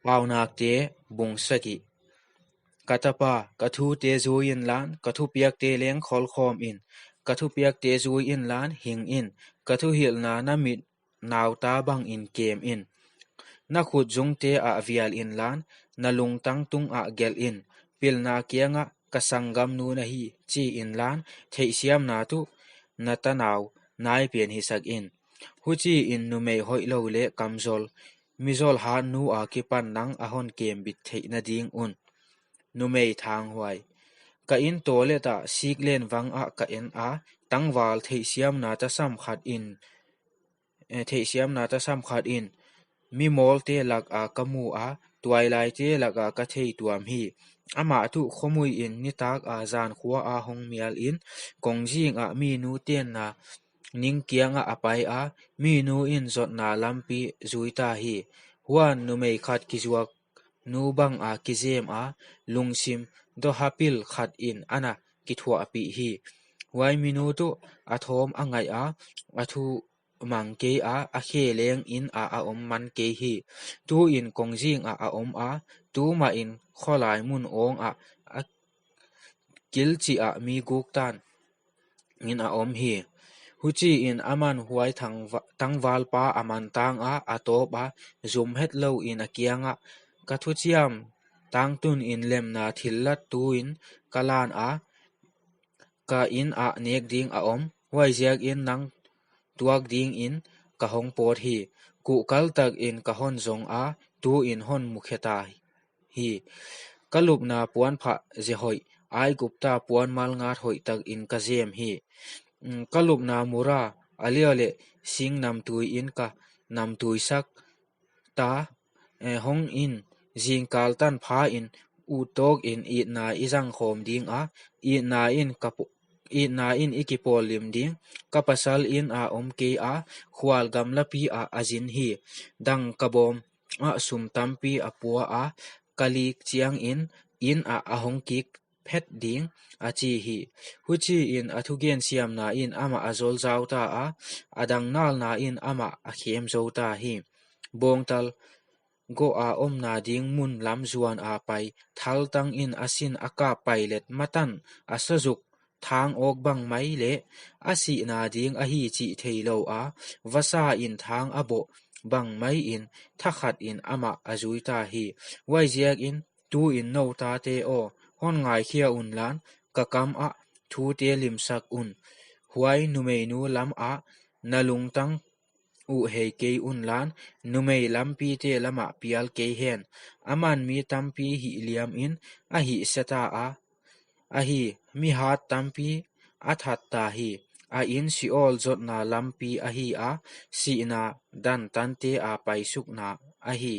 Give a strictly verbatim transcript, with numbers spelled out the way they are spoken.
Paunakte bung sagih. Ka tapa, ka thute zui inla, ka thupiakte leng kholkhawm in. Ka thupiakte zui inla, hing in. Ka thuhilhna na mit nauta bangin kem in. Na khutzungte ah vial inla, na lungtang tungah gelh in. Pilna kiangah ka sanggamnu na hi, chi inla, theihsiamna tuh na tanau nai pen hisak in. Huchiin numei hoihlou leh kamzawl, mizawlhat nu akipan nang a hon kembit theihna ding un. Numei thanghuai. Ka in toilet ah siklen vang ah ka en a, tangval theihsiamna tasam khat in, eh, theihsiamna tasam khat in, mimawlte laka ka mu a, tuailaite laka ka thei tuam hi. Amah tuh khomuiin nitak a zankhua a hong mial in, kongzing ah minu tenna ning kiangah a pai a, minu in zotna lampi zui ta hi. Huan numei khat kizuak nu banga kizem a, lungsim dohapil khat in ana kithuahpih hi. Huai minu tuh a thawm a ngaih a, a thu mang kei a, a khe leng in ah a om man kei hi. Tuin kongzing ah a om a, tumahin khawlai mun awng ah a kilchih ah mi guk tan in a om hi. Huchiin aman huai thangva-, tangvalpa a man tang a, a tawp a, zum hetlou in a kiangah, ka thuchiam tangtun in lemna thillat tuin ka lan a, ka in ah nek ding a om, huaiziakin nang tuak dingin ka hong pawt hi. Kuhkal takin ka hon zong a, tuin hon mukhe ta hi. Ka lupna puan phah ze hoih, Aigupta puan malngat hoih takin ka zem hi. Mm, ka lupna mura, a liau leh sing namtui in ka namtuisak ta, eh, hong in, zingkal tanpha in, uttawk in itna i zang khawm ding a, itna in ka pu-, itna in i kipawl lim ding, ka pasal in a om kei a, khual gamlapi ah a zin hi. Dangka bawm ah sum tampi a pua a, ka lik chiangin in ah a hong kik phet ding, a chi hi. Huchiin a thugen siamna in amah a zol zau ta a, a dangnalna in amah a khem zou ta hi. Bawngtal goh a omna ding mun lam zuan a pai, thaltang in a sin a kap pailet matan a sazuk thang awk bang mai leh, a sihna ding ahi chih theilou a, vasa in thang a boh bang maiin thakhat in amah a zui ta hi. Huaiziakin, tuin nou tate aw, hon ngaikhia unla, ka kam ah thute limsak un. Huai numeinu lam ah na lungtang uh hei kei unla, numei lampite lamah pial kei hen. Aman mi tampi hihliam in a hihse ta a, ahi, mi hat tampi a that ta hi. A in Sheol zotna lampi ahi a, sihna dantante a paisukna ahi.